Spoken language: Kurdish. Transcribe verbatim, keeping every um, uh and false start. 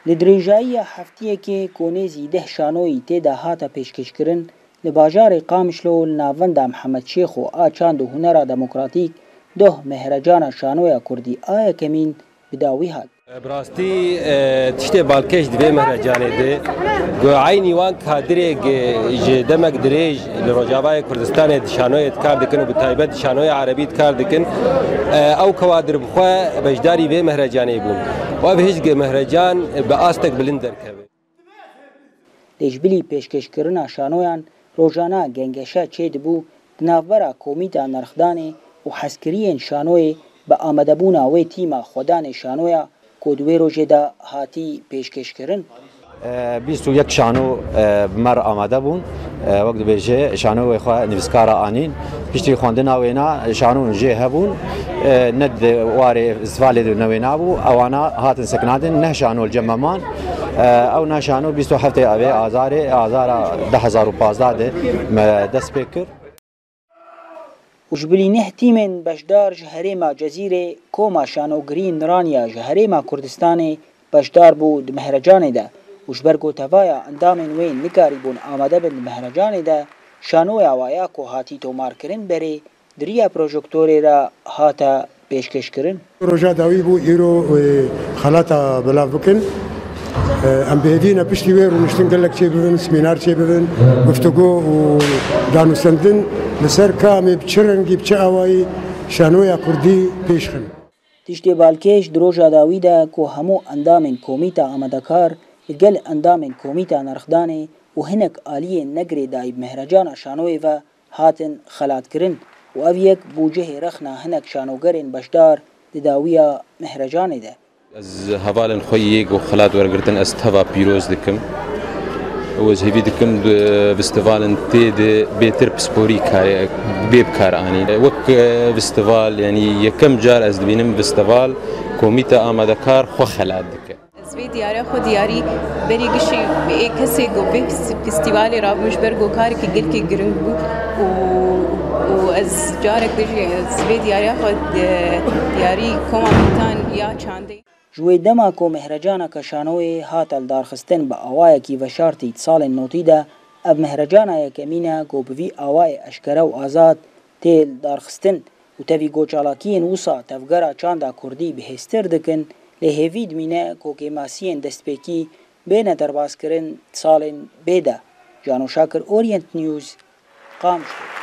Li dirêjayiya heftiyekê ku nêzî deh şanoyî tê de hate pêşkêşkirin, li bajarê Qamişlo li navenda Mihemed Şêxo a çand û hunera demokratîk doh mehrecana şanoya kurdî a yekemîn bi dawî hat. Bi rastî, e, tiştê balkêş di vê mehrecanê de, ku eynî wan kadirê, e, ji demek dirêj li Rojavayê Kurdistanê di şanoyê di kar dikin û bi taybet di şanoyê erebî di kar dikin, e, ew kawadir bi xwe beşdarî vê mehrecanê bûn. Û ev hişk mehrecan bi astek bilind derkeve. Lê ji bilî pêşkêşkirina şanoyan rojana gengeşe çêdibû di navbera komîta nirxdanê û hezkiriyên şanoyê bi amadebûna wê tîma xwedanê şanoya ku di wê rojê de hatî pêşkêşkirin. E, bîst û yek şano, e, bi me re amade bûn. E, wek dibêje, şanoyê xwe nivîskara anîn. Piştî xwendina wêna, şanûn jê hebûn. E, ne di warê festîvalê de newêna bû. Ewana hatin sekinandin, neh şano li cem me man. E, ew neh şano bîst û heftê avê azarê, azara du hezar û pazdeh de me dest pê kir. Û ji bilî neh tîmên beşdar ji herêma Cezîrê, koma şanogirî niraniya ji herêma Kurdistanê beşdar bû di mehrecanê de û ji ber ku tevaya endamên wê nikarîbûn amade bin di mehrecanê de, şanoya wa ya ku hatî tomarkirin berê di riya projektorê re hate pêşkêşkirin. Roja dawî bû, îro, e, xelata belav bikin. E, em bi hêvî ne piştî wê rûniştin gelek çêbibin, semînar çêbibin, guftûgo û danûstendin li ser ka em ê bi çi rengî, bi çi awayî şanoya kurdî pêş xin. Tiştê balkêş di roja dawî de ku hemû endamên komîta amadekar li gel endamên komîta nirxdanê û hinek aliyên negirêdayî bi mehrecana şanoyê ve hatin xelatkirin û ev yek bû cihê rexna hinek şanogerên beşdar di dawiya mehrecanê de. Ez hevalên xwe yê ku xelat wergirtin ez teva pîroz dikim û ez hêvî dikim di festivalên tê de bêtir pisporî karê bê bi kar anîn. Wek, e, festival, yanî yekem car ez dibînim festival komîte amadekar xwe xelat dike. Ez vê diyariya xwe diyarî berî gişî ê kesê ku vê festîvalê rabûn ji ber ku karekî gelkî giring bû û, û ez carek din jî ez vê diyariya xwe, e, diyarî koma Mîtan ya çandê. Ji wê dema ku mehrecaneke şanoyê hate lidarxistin bi awayekî veşartî di salên notî de, ev mehrecana yekemîn e ku bi vî awayê eşkere û azad tê lidarxistin û tevî ku çalakiyên wisa tevgera çanda kurdî bihêztir dikin, lê hêvî dimîne ku kêmasiyên destpêkî bêne derbazkirin di salên bê de. Cano Şakir, Orient News, Qamişlo.